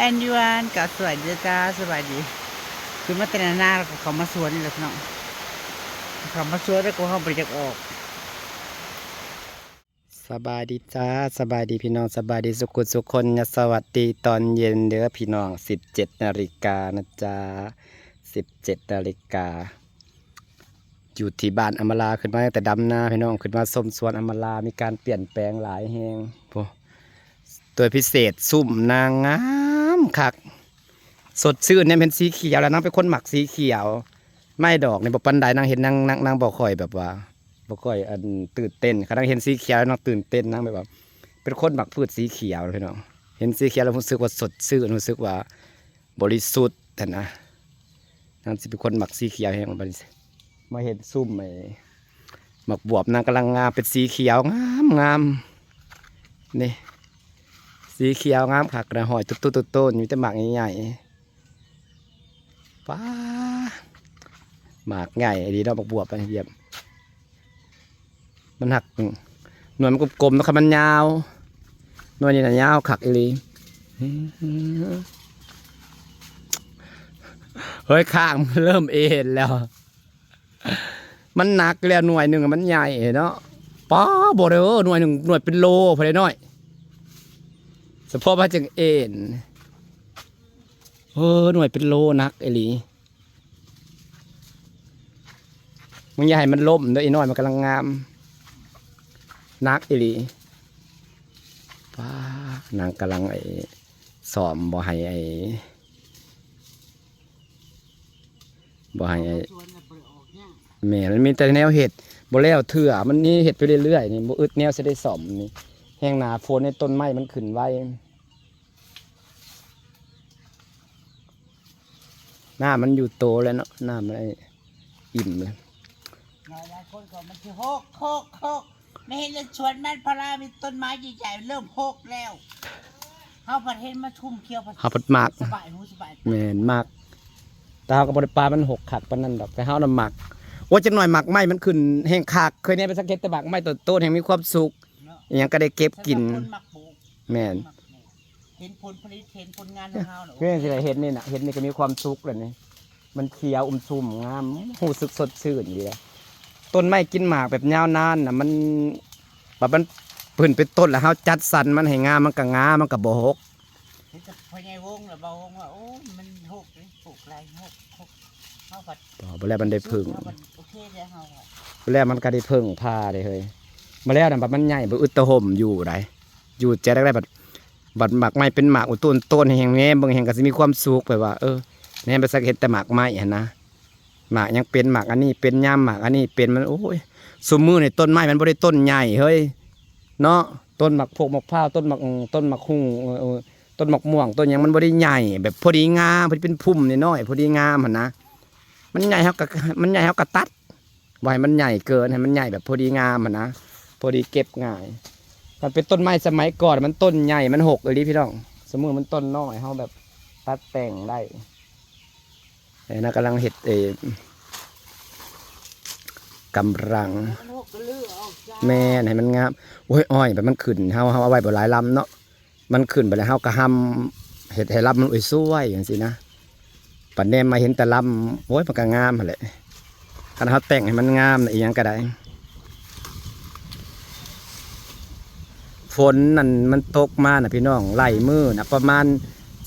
ແອນຍວນ ກໍສະບາຍດີເດີຈ້າ ສະບາຍດີ. ຂຶ້ນມາແຕ່ນານາ ແລ້ວກໍເຂົ້າມາສວນນີ້ແຫຼະພີ່ນ້ອງ ເຂົ້າມາສວນແລ້ວກໍເຮົາບໍ່ໄດ້ຢາກອອກ. ສະບາຍດີຈ້າ ສະບາຍດີພີ່ນ້ອງ ສະບາຍດີສຸກຄົນສຸກຄົນ ສະຫວັດດີຕອນເຢັນເດີພີ່ນ້ອງ. ສິບເຈັດນາລິການະຈ້າ ສິບເຈັດນາລິກາ ຢູ່ທີ່ບ້ານອຳມາລາ ຂຶ້ນມາຕັ້ງແຕ່ດຳນາພີ່ນ້ອງ ຂຶ້ນມາຊົມສວນອຳມາລາ ມີການປ່ຽນແປງຫຼາຍແຮງ. ໂອ້ ໂດຍພິເສດຊຸມນາງງາມຄັກ ສົດຊື່ນ ແນມເຫັນສີຂຽວແລ້ວ ນາງເປັນຄົນມັກສີຂຽວ. ໄມ້ດອກນີ້ບໍ່ປານໃດ ນາງເຫັນນາງ ນາງ ນາງບໍ່ຄ່ອຍແບບວ່າ ບໍ່ຄ່ອຍ ອັນ ຕື່ນເຕັ້ນ. ຄັນນາງເຫັນສີຂຽວແລ້ວນາງຕື່ນເຕັ້ນ ນາງແບບວ່າເປັນຄົນມັກພືດສີຂຽວພີ່ນ້ອງ. ເຫັນສີຂຽວແລ້ວຮູ້ສຶກວ່າສົດຊື່ນ ຮູ້ສຶກວ່າ ບໍລິສຸດຫັ້ນນະ. ນາງຊິເປັນຄົນມັກສີຂຽວແຮງ. ບັດນີ້ມາເຫັນຊຸມໄອ້ໝາກບວບນາງກຳລັງງາມ ເປັນສີຂຽວງາມໆ ນີ້ ສີຂຽວງາມຄັກນະ ຫ້ອຍຕຸດໆໆໆ ມີແຕ່ໝາກໃຫຍ່ໆ. ປ້າ ໝາກໃຫຍ່ອີ່ຫຼີເນາະ ໝາກບວບ ມັນຫາກ ໜ່ວຍມັນກົມໆ ເນາະ ຄັນມັນຍາວ. ໜ່ວຍນີ້ນະຍາວຄັກອີ່ຫຼີ. ເຮີ້ຍ ຂ້າງມັນເລີ່ມເອນແລ້ວ ມັນໜັກແລ້ວ ໜ່ວຍໜຶ່ງມັນໃຫຍ່ເນາະ. ປ້າ ບໍ່ເດີ ໜ່ວຍໜຶ່ງ ໜ່ວຍເປັນໂລພຸ້ນເດ້ນ້ອຍ ສະເພາະວ່າຈັ່ງເອນ. ເອີ ໜ່ວຍເປັນໂລ ໜັກອີ່ຫຼີ. ມຶງຢ່າໃຫ້ມັນລົ້ມເດີ ອີນ້ອຍ ມັນກຳລັງງາມ ໜັກອີ່ຫຼີ. ປ້າ ນາງກຳລັງ ໄອ້ ຊ້ອມບໍ່ໃຫ້ ໄອ້ ບໍ່ໃຫ້ ໄອ້ ແມ່ນ ມັນມີແຕ່ແນວເຮັດບໍ່ແລ້ວເທື່ອ ມັນນີ້ເຮັດໄປເລື້ອຍໆ ນີ້ ບໍ່ອຶດແນວຊິໄດ້ສ້ອມນີ້. ແຮງໜ້າຝົນນີ້ ຕົ້ນໄມ້ມັນຂຶ້ນໄວ. ນ້ຳມັນຢູ່ໂຕແລ້ວເນາະ ນ້ຳມັນ ໄອ້ ອີ່ມແລ້ວ. ຫຼາຍໆຄົນກໍມັນຊິຫົກ ຫົກ ຫົກ ແມ່ເຫັນແລ້ວ ສວນມັນພາລາມີຕົ້ນໄມ້ໃຫຍ່ໆ ເລີ່ມຫົກແລ້ວ. ເຮົາພັດເຫັນມັນຊຸ່ມຂຽວ ເຮົາພັດມັກ ສະບາຍຫູສະບາຍຕາ. ແມ່ນ ມັກ ແຕ່ເຮົາກໍບໍ່ໄດ້ປານມັນຫົກຄັກປານນັ້ນດອກ ແຕ່ເຮົານະມັກ. ໂອ້ຍ ຈັກໜ້ອຍໝາກໄມ້ມັນຂຶ້ນແຮງຄັກ ເຄີຍແນມໄປສັງເກດແຕ່ໝາກໄມ້ຕົ້ນໆ ແຮງມີຄວາມສຸກ ເນາະ ອີ່ຫຍັງກໍໄດ້ເກັບກິນ ສຳລັບຄົນມັກປູກ ແມ່ນ ມັກປູກ ເຫັນຜົນຜະລິດ ເຫັນຜົນງານຂອງເຮົານະ ຄືຈັ່ງຊີ້ລະ ເຫັນນີ້ນະ ເຫັນນີ້ກໍມີຄວາມສຸກແລ້ວນີ້ ມັນຂຽວອຸ້ມຊຸ່ມງາມ ຮູ້ສຶກສົດຊື່ນດີ. ຕົ້ນໄມ້ກິນໝາກແບບຍາວນານນະ ມັນ ບັດມັນຂຶ້ນເປັນຕົ້ນແລ້ວ ເຮົາຈັດສັນມັນໃຫ້ງາມ ມັນກໍງາມ ມັນກໍບໍ່ຫົກ. ເຫັນແຕ່ພໍ່ໃຫຍ່ວົງລະ ບ່າວວົງວ່າ ໂອ້ຍ ມັນຫົກເດ້ ປູກຫຼາຍ ຫົກ ຫົກ ເຮົາພັດ ບໍ່ ບໍ່ແລ້ວມັນໄດ້ເພິ່ງ ເຮົາພັດໂອເຄເດ້ ເຮົາ ແລ້ວມັນກໍໄດ້ເພິ່ງພາເດ້ເຮີ້ຍ. ມາແລ້ວນະ ບັດມັນໃຫຍ່ ບໍ່ອຶດຕາຮົ່ມຢູ່ໃດ ຢູ່ແຈໄດ້ ບັດ ບັດໝາກໄມ້ເປັນໝາກອຸຕຸນຕົ້ນ ແຮງແນມເບິ່ງແຮງກໍຊິມີຄວາມສຸກ ແບບວ່າ ເອີ ແນມໄປໃສກໍເຫັນແຕ່ໝາກໄມ້ຫັ້ນນະ ໝາກຫຍັງເປັນ ໝາກອັນນີ້ເປັນ ຍາມໝາກອັນນີ້ເປັນ ມັນ ໂອ້ຍ ຊຸມມື້ນີ້ຕົ້ນໄມ້ມັນບໍ່ໄດ້ຕົ້ນໃຫຍ່ເຮີ້ຍເນາະ ຕົ້ນໝາກພົກໝາກພ້າວ ຕົ້ນໝາກ ຕົ້ນໝາກຫຸ່ງ ເອີ ຕົ້ນໝາກມ່ວງ ຕົ້ນຫຍັງມັນບໍ່ໄດ້ໃຫຍ່ ແບບພໍດີງາມ ພໍດີເປັນພຸ່ມນ້ອຍໆ ພໍດີງາມຫັ້ນນະ. ມັນໃຫຍ່ເຮົາກໍ ມັນໃຫຍ່ເຮົາກໍຕັດ ບໍ່ໃຫ້ມັນໃຫຍ່ເກີນ ໃຫ້ມັນໃຫຍ່ແບບພໍດີງາມຫັ້ນນະ ພໍດີເກັບງ່າຍ. ຄັນເປັນຕົ້ນໄມ້ສະໄໝກ່ອນ ມັນຕົ້ນໃຫຍ່ ມັນຫົກອີ່ຫຼີພີ່ນ້ອງ. ສະມື້ມັນຕົ້ນນ້ອຍ ເຮົາແບບຕັດແຕ່ງໄດ້. ເອີ ນາກຳລັງເຮັດ ເອີ ກຳລັງ ມັນຫົກກໍລືອອກຈ້າ ແມ່ນ ໃຫ້ມັນງາມ. ໂອ້ຍ ອ້ອຍ ແບບມັນຂຶ້ນ ເຮົາ ເຮົາເອົາໄວ້ບໍ່ຫຼາຍລຳເນາະ ມັນຂຶ້ນໄປແລ້ວ ເຮົາກໍຫຳເຮັດໃຫ້ລຳມັນອວຍສວຍຈັ່ງຊີ້ນະ. ບັດແນມມາເຫັນແຕ່ລຳ ໂອ້ຍ ມັນກໍງາມຫັ້ນແຫຼະ. ຄັນເຮົາແຕ່ງໃຫ້ມັນງາມນະ ອີ່ຫຍັງກໍໄດ້. ຝົນນັ້ນມັນຕົກມານະພີ່ນ້ອງ ໄລ່ມື້ນະ ປະມານ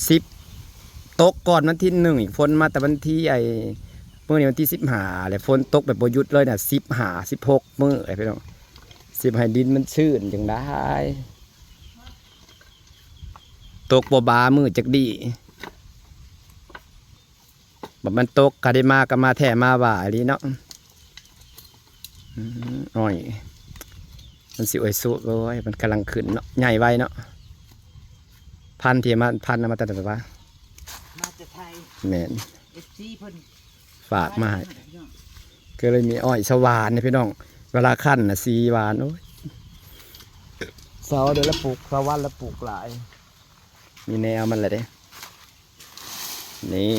ສິບ ຕົກກ່ອນວັນທີໜຶ່ງອີກ ຝົນມາແຕ່ວັນທີ ໄອ້ ມື້ນີ້ວັນທີສິບຫ້າແລ້ວ ຝົນຕົກແບບບໍ່ຢຸດເລີຍນະ ສິບຫ້າ ສິບຫົກມື້ ໄອ້ພີ່ນ້ອງ ສິບ ໃຫ້ດິນມັນຊື້ນຈັ່ງໄດ້. ຕົກບໍ່ບາມື້ຈັກດີ້ ບັດມັນຕົກກະໄດ້ມາ ກະມາແທ້ມາວ່າອີ່ຫຼີເນາະ. ອືມ ອ້ອຍ ມັນຊິອວຍສຸ ໂອ້ຍ ມັນກຳລັງຂຶ້ນເນາະ ໃຫຍ່ໄວເນາະ. ພັນທີ່ມາ ພັນເອົາມາແຕ່ໃສວະ? ມາແຕ່ໄທ ແມ່ນ ເອັຟຊີເພິ່ນ ຝາກມາໃຫ້ ກໍເລີຍມີອ້ອຍສະຫວານນີ້ພີ່ນ້ອງ ເວລາຄັນນະສີຫວານ ໂອ້ຍ ສາວເດີລະປູກ ສາວວັນລະປູກຫຼາຍ ມີແນວມັນລະເດ້. ນີ້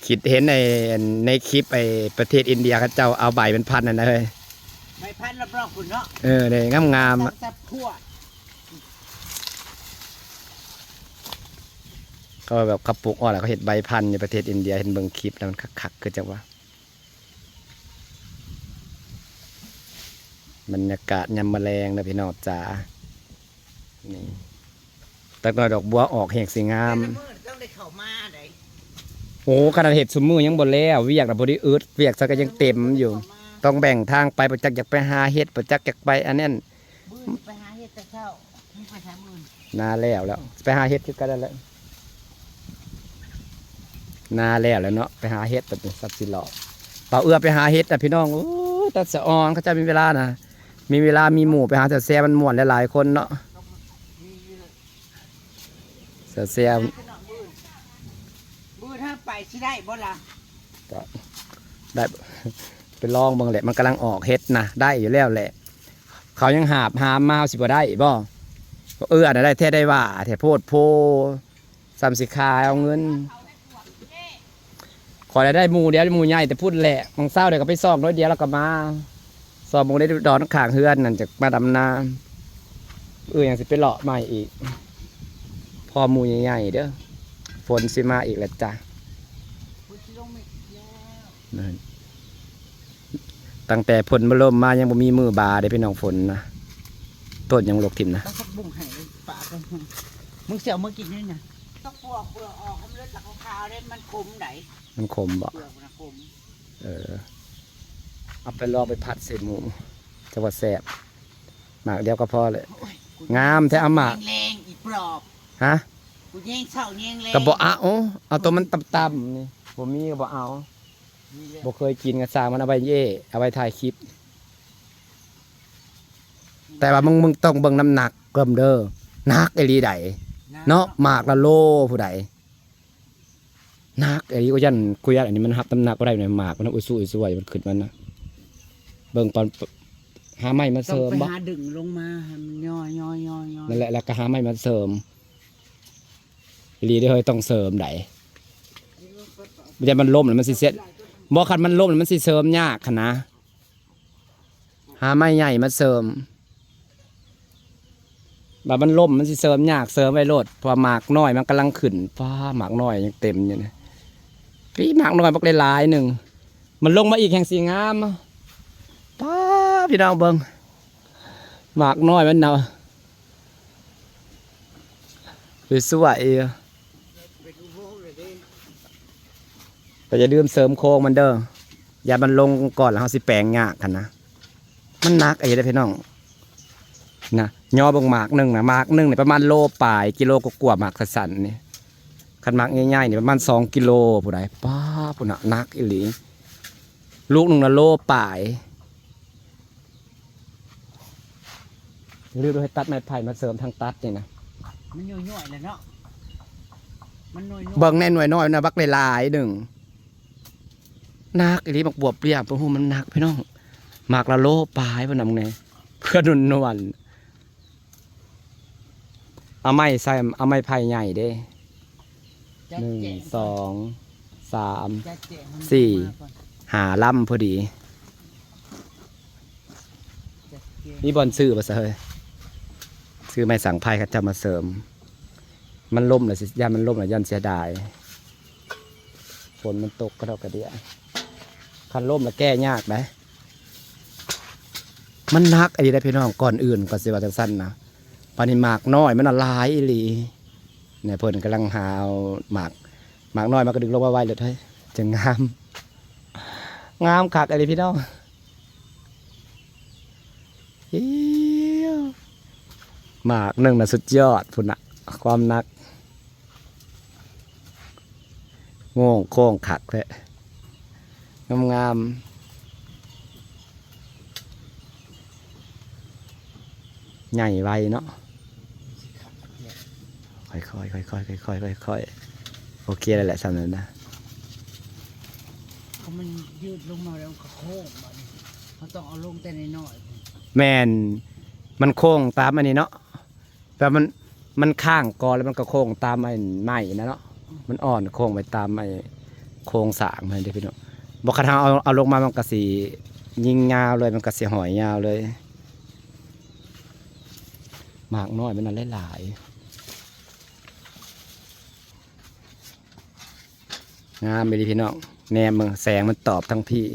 ຄິດເຫັນໃນ ໃນຄລິບໄອ້ປະເທດອິນເດຍ ເຂົາເຈົ້າເອົາໃບມັນພັນນັ້ນນະເຮີ້ຍ ໃບພັນລອບໆພຸ້ນເນາະ ເອີ ນີ້ງາມໆ ແຊບໆ ຂົ້ວ. ເຂົາແບບເຂົາປູກອ້ອຍ ແລ້ວເຂົາເຮັດໃບພັນຢູ່ປະເທດອິນເດຍ. ເຫັນເບິ່ງຄລິບແລ້ວມັນຄັກໆ ຄືຈັ່ງວ່າ ບັນຍາກາດຍາມມະແລງເດີພີ່ນ້ອງຈ໋າ. ນີ້ ຈັກໜ້ອຍດອກບົວອອກແຮງຊິງາມ. ແຕ່ລະມື້ຕ້ອງໄດ້ເຂົ້າມາໃດ໋. ໂອ້ ຂະໜາດເຮັດຊຸມມື້ຍັງບໍ່ແລ້ວ ວຽກນະບໍ່ໄດ້ອຶດ ວຽກຊະກໍຍັງເຕັມຢູ່. ຕ້ອງແບ່ງທາງໄປ ບໍ່ຈັກຢາກໄປຫາເຮັດ ບໍ່ຈັກຢາກໄປອັນນັ້ນ. ມື້ນີ້ໄປຫາເຮັດແຕ່ເຊົ້າ. ມີໄປທາງອື່ນ. ນາແລ້ວແລ້ວ ໄປຫາເຮັດຄືກັນນັ້ນແຫຼະ. ນາແລ້ວແລ້ວເນາະ ໄປຫາເຮັດບັດນີ້ ສັກຊິເລາະ. ບ່າວເອື້ອໄປຫາເຫັດນະພີ່ນ້ອງ. ໂອ້ຍ ຕາສະອອນ ເຂົາເຈົ້າມີເວລານະ ມີເວລາມີໝູ່ໄປຫາແຊວໆ ມ່ວນໆ ຫຼາຍໆ ຄົນເນາະ. ແຊວໆ ມື້ອື່ນ ມື້ອື່ນເຮົາໄປຊິໄດ້ບໍ່ລະ? ກໍໄດ້ ໄປລອງເບິ່ງແຫຼະ ມັນກຳລັງອອກເຫັດນະ ໄດ້ຢູ່ແລ້ວແຫຼະ. ເຂົາຍັງຫາບຫາມມາ ເຮົາຊິບໍ່ໄດ້ບໍ່? ເອື້ອນະ ໄດ້ແທ້ໄດ້ວ່າແທ້ ໂພດໂພ. ສ່ຳຊິຂາຍເອົາເງິນ. ຂ້ອຍລະໄດ້ໝູ່ດຽວ ໝູ່ໃຫຍ່ແຕ່ພຸ້ນແຫຼະ. ບາງເຊົ້າເດກໍໄປຊອກໜ້ອຍດຽວແລ້ວກໍມາ ຊອກໝູ່ໃນດອນຂ້າງເຮືອນນັ້ນ ຈະມາດຳນາ. ເອີ ຍັງຊິໄປເລາະໃໝ່ອີກ ພໍໝູ່ໃຫຍ່ໆ ເດີ. ຝົນຊິມາອີກແລ້ວຈ້ະ. ຝົນຊິລົງມາອີກແລ້ວ. ນັ້ນ ຕັ້ງແຕ່ຝົນມາລົມມາຍັງບໍ່ມີມື້ບາເດ້ພີ່ນ້ອງ ຝົນນະ. ຕົ້ນຫຍັງລົກຖິ້ມນະ? ຕັດຜັກບຸ້ງໃຫ້ປາກ່ອນ. ມຶງຊິເອົາມາກິນນີ້ນະ? ຕ້ອງປອກເປືອກອອກໃຫ້ມັນເຫຼືອແຕ່ຂາວໆເດ້ ມັນຂົມໃດ໋. ມັນຂົມບໍ? ເປືອກມັນນະຂົມ. ເອີ ເອົາໄປລອງໄປຜັດໃສ່ໝູ ຈັກວ່າແຊບ. ໝາກດຽວກໍພໍແຫຼະ. ໂອ້ຍ ງາມແທ້ ເອົາໝາກ ແລງໆ ອີປອບ. ຮະ? ກູແຍງເຊົ້າແຍງແລງ ກໍບໍ່ເອົາ. ເອົາໂຕມັນຕ່ຳໆນີ້ ບໍ່ມີກໍບໍ່ເອົາ. ນີ້ແຫຼະ ບໍ່ເຄີຍກິນກໍຊ່າງມັນ ເອົາໄວ້ເຢ້ ເອົາໄວ້ຖ່າຍຄລິບ. ແຕ່ວ່າມຶງ ມຶງຕ້ອງເບິ່ງນ້ຳໜັກເກີມເດີ ໜັກອີ່ຫຼີໃດ໋. ໜັກເນາະ ເນາະ ໝາກລະໂລຜູ້ໃດ ໜັກອີ່ຫຼີ. ກູຢ້ານ ກູຢ້ານອັນນີ້ມັນຮັບນ້ຳໜັກບໍ່ໄດ້ນະ ໝາກມັນອຸຊຸອຸຊວຍ ມັນຂຶ້ນມານະ. ເບິ່ງຕອນຫາໄມ້ມາເສີມບໍ? ຕ້ອງໄປຫາດຶງລົງມາໃຫ້ມັນຍໍ້ໆໆໆ. ນັ້ນແຫຼະ ແລ້ວກໍຫາໄມ້ມາເສີມ. ອີ່ຫຼີເດ້ເຮີ້ຍ ຕ້ອງເສີມໃດ໋. ບໍ່ໃຊ່ມັນລົ້ມແລ້ວມັນຊິເຊັດ ບໍ່ ຄັນມັນລົ້ມແລ້ວມັນຊິເສີມຍາກຫັ້ນນະ. ຫາໄມ້ໃຫຍ່ມາເສີມ ບາດມັນລົ້ມມັນຊິເສີມຍາກ. ເສີມໄວ້ໂລດ ເພາະວ່າໝາກນ້ອຍມັນກຳລັງຂຶ້ນ. ປ້າ ໝາກນ້ອຍຍັງເຕັມຢູ່ນີ້. ປີ ໝາກນ້ອຍບັກຫຼາຍໆໜຶ່ງ ມັນລົງມາອີກແຮ່ງຊິງາມ. ປ້າ ພີ່ນ້ອງເບິ່ງ ໝາກນ້ອຍມັນນະ. ສວຍໆ ກໍຢ່າລືມເສີມໂຄງມັນເດີ ຢ້ານມັນລົງກ່ອນແລ້ວເຮົາຊິແປງຍາກຫັ້ນນະ. ມັນໜັກອີ່ຫຼີເດ້ພີ່ນ້ອງນະ. ຍໍເບິ່ງໝາກໜຶ່ງນະ ໝາກໜຶ່ງນີ້ປະມານໂລປາຍ ກິໂລກວ່າໆ ໝາກສັ້ນໆນີ້. ຄັນໝາກໃຫຍ່ໆນີ້ປະມານສອງກິໂລຜູ້ໃດ. ປ້າ ພຸ້ນນະ ໜັກອີ່ຫຼີ ລູກໜຶ່ງນະໂລປາຍ. ຫຼືວ່າໃຫ້ຕັດໄມ້ໄຜ່ມາເສີມທາງຕັດນີ້ນະ. ມັນຍ້ອຍໆແຫຼະເນາະ ມັນນ້ອຍໆ. ເບິ່ງແນ່ໜ່ວຍນ້ອຍນະ ບັກຫຼາຍໆໜຶ່ງ. ໜັກອີ່ຫຼີ ໝາກບວບປຽບ ໂອ້ໂຫ ມັນໜັກພີ່ນ້ອງ. ໝາກລະໂລປາຍພຸ້ນນະ ມຶງແນ່ ເພື່ອນວນໆ. ເອົາໄມ້ໃສ່ ເອົາໄມ້ໄຜ່ໃຫຍ່ເດ້. ໜຶ່ງ ສອງ ສາມ ສີ່ ຫ້າລຳພໍດີ. ມີບ່ອນຊື້ບໍ່ຊະເຮີ້ຍ? ຊື້ໄມ້ສັງໄພເຂົາເຈົ້າມາເສີມ. ມັນລົ້ມແລ້ວຊິ ຢ້ານມັນລົ້ມແລ້ວຢ້ານເສຍດາຍ. ຝົນມັນຕົກກະດອກກະເດຍ ຄັນລົ້ມແລ້ວແກ້ຍາກໃດ໋. ມັນໜັກອີ່ຫຼີເດ້ພີ່ນ້ອງ ກ່ອນອື່ນກໍຊິວ່າຈັ່ງຊັ້ນນະ. ບາດນີ້ໝາກນ້ອຍມັນນະຫຼາຍອີ່ຫຼີ. ນີ້ເພິ່ນກຳລັງຫາເອົາໝາກ ໝາກນ້ອຍມາກະດຶງລົງມາໄວ້ໂລດເຮີ້ຍ ຈັ່ງງາມ. ງາມຄັກອີ່ຫຼີພີ່ນ້ອງ. ອິ້ວ ໝາກໜຶ່ງນະສຸດຍອດພຸ້ນນະ ຄວາມໜັກ. ໂງ່ງໂຄ້ງຄັກແທ້ ງາມໆ ໃຫຍ່ໄວເນາະ. ຄ່ອຍໆ ຄ່ອຍໆ ຄ່ອຍໆ ໂອເຄແລ້ວແຫຼະ ສ່ຳນັ້ນນະ. ເພາະມັນຍືດລົງມາແລ້ວມັນກໍໂຄ້ງ ບາດນີ້ເຮົາຕ້ອງເອົາລົງແຕ່ນ້ອຍໆ. ແມ່ນ ມັນໂຄ້ງຕາມອັນນີ້ເນາະ. ແບບມັນ ມັນຄ້າງກ່ອນ ແລ້ວມັນກໍໂຄ້ງຕາມໄມ້ ໄມ້ນະເນາະ. ມັນອ່ອນໂຄ້ງໄປຕາມໄມ້ໂຄງສ້າງມັນເດ້ພີ່ນ້ອງ. ບໍ່ ຄັນເຮົາເອົາ ເອົາລົງມາ ມັນກໍຊິຍິງຍາວເລີຍ ມັນກໍຊິຫອຍຍາວເລີຍ. ໝາກນ້ອຍມັນນະຫຼາຍໆ. ງາມອີ່ຫຼີພີ່ນ້ອງ ແນມເບິ່ງແສງມັນຕອບທັງພີ້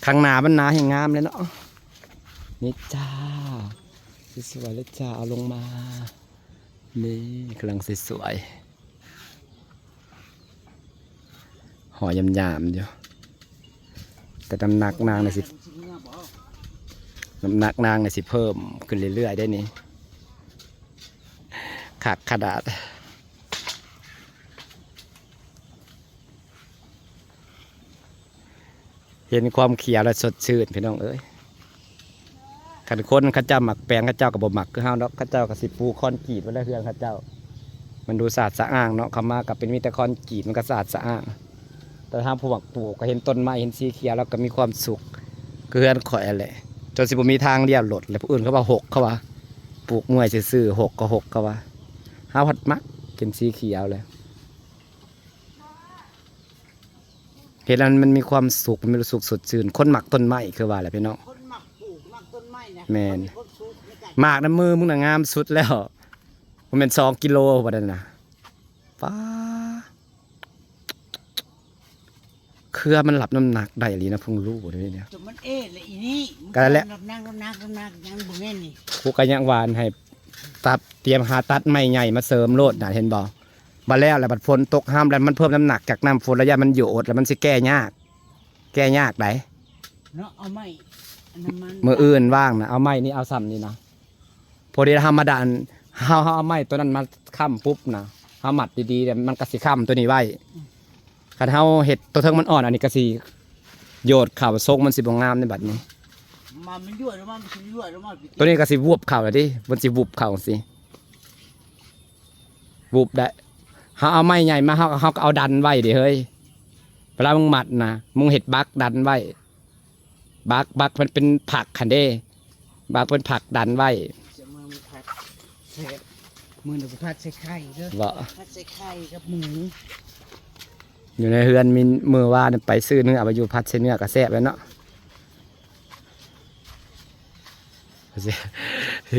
ຂ້າງໜ້າມັນໜາແຮ່ງງາມເລີຍເນາະ. ນີ້ຈ້າ ສວຍໆເລີຍຈ້າ ເອົາລົງມາ ນີ້ກຳລັງສວຍໆ ຫໍ່ຍາມໆຢູ່ ແຕ່ນ້ຳໜັກນາງນີ້ຊິ ນ້ຳໜັກນາງນີ້ຊິເພີ່ມຂຶ້ນເລື້ອຍໆໄດ໋ນີ້ ຄັກຂະໜາດ. ເຫັນຄວາມຂຽວແລ້ວສົດຊື່ນພີ່ນ້ອງເອີຍ. ຄັນຄົນເຂົາເຈົ້າມັກແປງ ເຂົາເຈົ້າກໍບໍ່ມັກຄືເຮົາດອກ ເຂົາເຈົ້າກໍຊິປູຄອນກຣີດໄວ້ແລ້ວເຮືອນເຂົາເຈົ້າ ມັນດູສະອາດສະອ້າງເນາະ ເຂົ້າມາກໍເປັນມີແຕ່ຄອນກຣີດ ມັນກໍສະອາດສະອ້າງ. ແຕ່ຖ້າຜູ້ມັກປູກກໍເຫັນຕົ້ນໄມ້ເຫັນສີຂຽວແລ້ວກໍມີຄວາມສຸກ ຄືເຮືອນຂ້ອຍຫັ້ນແຫຼະ ຈົນຊິບໍ່ມີທາງລ້ຽວລົດແລ້ວ. ຜູ້ອື່ນເຂົາວ່າຮົກ ເຂົາວ່າປູກເມື່ອຍຊື່ໆ ຮົກກໍຮົກ ເຂົາວ່າ ເຮົາພັດມັກເຫັນສີຂຽວແຫຼະ. ເຫັນແລ້ວມັນມີຄວາມສຸກ ມັນມີຄວາມສຸກສົດຊື່ນ. ຄົນມັກຕົ້ນໄມ້ຄືວ່າແຫຼະພີ່ນ້ອງ ຄົນມັກປູກມັກຕົ້ນໄມ້ນະ ແມ່ນ ມັນມີຄວາມສຸກໃນການ ໝາກໃນມືມຶງນະງາມສຸດແລ້ວ ບໍ່ແມ່ນສອງກິໂລບໍ່ນັ້ນນະ ປ້າ ເຄືອມັນຮັບນ້ຳໜັກໄດ້ອີ່ຫຼີນະ ເພິ່ງຮູ້ເດ້ນີ້ ຈົນມັນເອດແລ້ວອີ່ນີ້ ກໍແລ້ວ ນ້ຳໜັກ ນ້ຳໜັກ ນ້ຳໜັກ ຍັງບໍ່ແມ່ນນີ້ ກູກໍຍັງວ່າໃຫ້ຕັດ ຕຽມຫາຕັດໄມ້ໃຫຍ່ມາເສີມໂລດນະ ເຫັນບໍ່? ບັດແລ້ວແລ້ວ ບັດຝົນຕົກຫ້ຳແລ້ວ ມັນເພີ່ມນ້ຳໜັກຈາກນ້ຳຝົນ ລະຍະມັນໂຍດ ແລ້ວມັນຊິແກ້ຍາກ ແກ້ຍາກໃດ໋ ເນາະ. ເອົາໄມ້ອັນນັ້ນມາ ມື້ອື່ນວ່າງນະ ເອົາໄມ້ນີ້ ເອົາຊ່ຳນີ້ນະ ພໍດີເຮົາມາດັນ ເຮົາ ເຮົາເອົາໄມ້ຕົວນັ້ນມາຄ້ຳປຸບນະ ເຮົາມັດດີໆ ແລ້ວມັນກໍຊິຄ້ຳຕົວນີ້ໄວ້. ອືມ ຄັນເຮົາເຮັດຕົວເທິງມັນອ່ອນ ອັນນີ້ກໍຊິໂຍດເຂົ້າ ຊົງມັນຊິບໍ່ງາມໃນບັດນີ້ ມາ ມັນຍົວດລົງມາ ມັນຊິຍົວດລົງມາ ຕົວນີ້ກໍຊິວຸບເຂົ້າແລ້ວຕິ ມັນຊິວຸບເຂົ້າຈັ່ງຊີ້ ວຸບໄດ້. ເຮົາເອົາໄມ້ໃຫຍ່ມາ ເຮົາ ເຮົາກໍເອົາດັນໄວ້ເດ້ເຮີ້ຍ ເວລາມຶງມັດນະ ມຶງເຮັດບັກດັນໄວ້ ບັກ ບັກມັນເປັນຜັກຫັ້ນເດ້ ບັກເປັນຜັກດັນໄວ້ ຈະມາຜັດແຊບ ມື້ນີ້ຊິຜັດໃສ່ໄຂ່ເດີ ບໍ່ ຜັດໃສ່ໄຂ່ກັບໝູ ຢູ່ໃນເຮືອນມີ ມື້ວານໄປຊື້ເນື້ອມາຢູ່ ຜັດໃສ່ເນື້ອກໍແຊບແລ້ວເນາະ.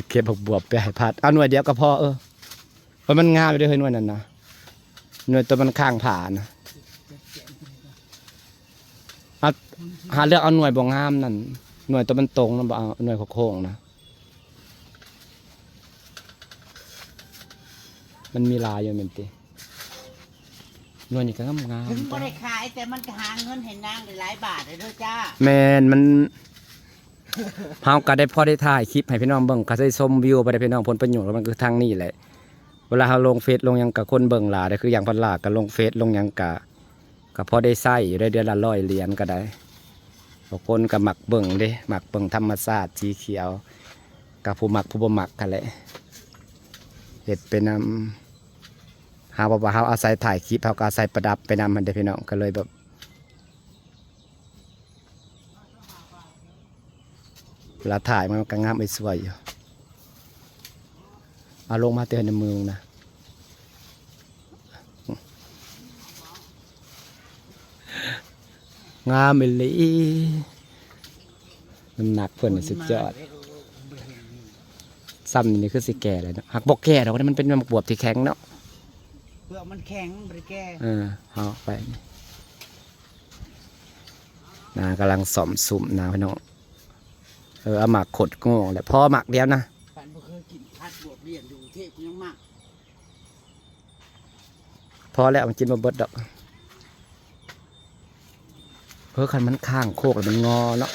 ເກັບຜັກບວບໄປໃຫ້ພັດ ເອົາໜ່ວຍດຽວກໍພໍ ເອີ ເອີ ມັນງາມຢູ່ເດ້ເຮີ້ຍ ໜ່ວຍນັ້ນນະ ໜ່ວຍຕົວມັນຄ້າງຜານະ ເອົາ ຫາເລືອກເອົາໜ່ວຍບໍ່ງາມນັ້ນ ໜ່ວຍຕົວມັນຕົງນະ ບໍ່ເອົາໜ່ວຍໂຄ້ງໆນະ ມັນມີຫຼາຍຢູ່ແມ່ນຕິ. ໜ່ວຍນີ້ກໍງາມໆ ເຖິງບໍ່ໄດ້ຂາຍ ແຕ່ມັນກໍຫາເງິນໃຫ້ນາງໄດ້ຫຼາຍບາດເດີຈ້າ. ແມ່ນ ມັນ ເຮົາກໍໄດ້ພໍໄດ້ຖ່າຍຄລິບໃຫ້ພີ່ນ້ອງເບິ່ງ ກໍໄດ້ຊົມວິວໄປເດ້ພີ່ນ້ອງ. ຜົນປະໂຫຍດຂອງມັນຄືທາງນີ້ແຫຼະ ເວລາເຮົາລົງເຟສລົງຫຍັງກໍຄົນເບິ່ງຫຼາຍເດ້ ຄືຢ່າງພັນລາກໍລົງເຟສລົງຫຍັງກໍ ກໍພໍໄດ້ໃຊ້ຢູ່ໄດ໋ ເດືອນລະຮ້ອຍຫຼຽນກໍໄດ້ ບາງຄົນກໍມັກເບິ່ງເດ້ ມັກເບິ່ງທຳມະຊາດສີຂຽວ ກໍຜູ້ມັກຜູ້ບໍ່ມັກຫັ້ນແຫຼະ ເຮັດໄປນຳ. ເຮົາ ເພາະວ່າເຮົາອາໄສຖ່າຍຄລິບ ເຮົາກໍອາໄສປະດັບໄປນຳຫັ້ນເດ້ພີ່ນ້ອງ ກໍເລີຍແບບ ເວລາຖ່າຍມັນກໍງາມໄອ້ສວຍຢູ່ ເອົາລົງມາແຕ່ໃນເມືອງນະ ງາມອີ່ຫຼີ ນ້ຳໜັກເພິ່ນນີ້ສຸດຍອດ. ຊ່ຳນີ້ຄືຊິແກ່ແລ້ວເນາະ ຫາກບໍ່ແກ່ດອກ ມັນເປັນໝາກບວບທີ່ແຂງເນາະ ເປືອກມັນແຂງ ມັນບໍ່ໄດ້ແກ່. ເອີ ເອົາໄປ ນາກຳລັງສ້ອມສຸມນາພີ່ນ້ອງ. ເອີ ເອົາໝາກຂົດໂງ່ແຫຼະ ພໍໝາກດຽວນະ ປານບໍ່ເຄີຍກິນຜັດບວບລຽນ ຢູ່ກຸງເທບຍັງມັກ. ພໍແລ້ວ ມັນກິນບໍ່ເບິດດອກ. ເອີ ຄັນມັນຄ້າງໂຄກແລ້ວມັນງໍເນາະ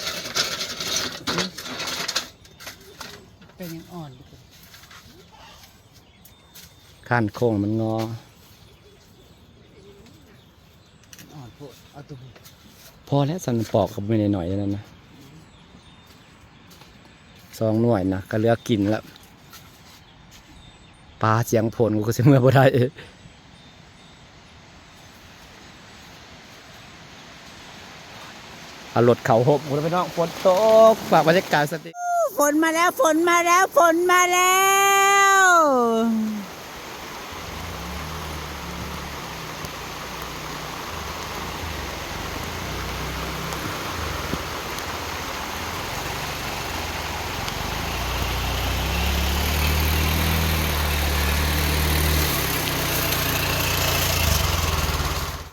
ແຕ່ຍັງອ່ອນຢູ່ ຄ້າງໂຄກມັນງໍ ອ່ອນໂພດ ເອົາຕົວ ພໍແລ້ວ ສ່ຳປອກກໍບໍ່ແມ່ນໜ້ອຍໆນັ້ນນະ ສອງໜ່ວຍນະ ກໍເຫຼືອກິນແລ້ວ. ປາ ສຽງຝົນ ກູກໍຊິເມືອບໍ່ໄດ້ ເອົາລົດເຂົ້າຮົ່ມພຸ້ນພີ່ນ້ອງ ຝົນຕົກ ຝາກບັນຍາກາດສະຕິ ຝົນມາແລ້ວ ຝົນມາແລ້ວ ຝົນມາແລ້ວ.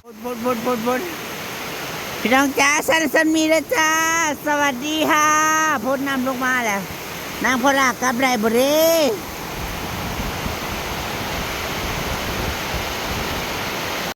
ບົດ ບົດ ບົດ ບົດ ບົດ ພີ່ນ້ອງຈ້າ ຊັ້ນ ຊັ້ນມີເດີຈ້າ ສະຫວັດດີຄ່ະ. ພົດນ້ຳລົງມາແລ້ວ ນາງໂພລາກັບໄດ້ບໍ່ເດ?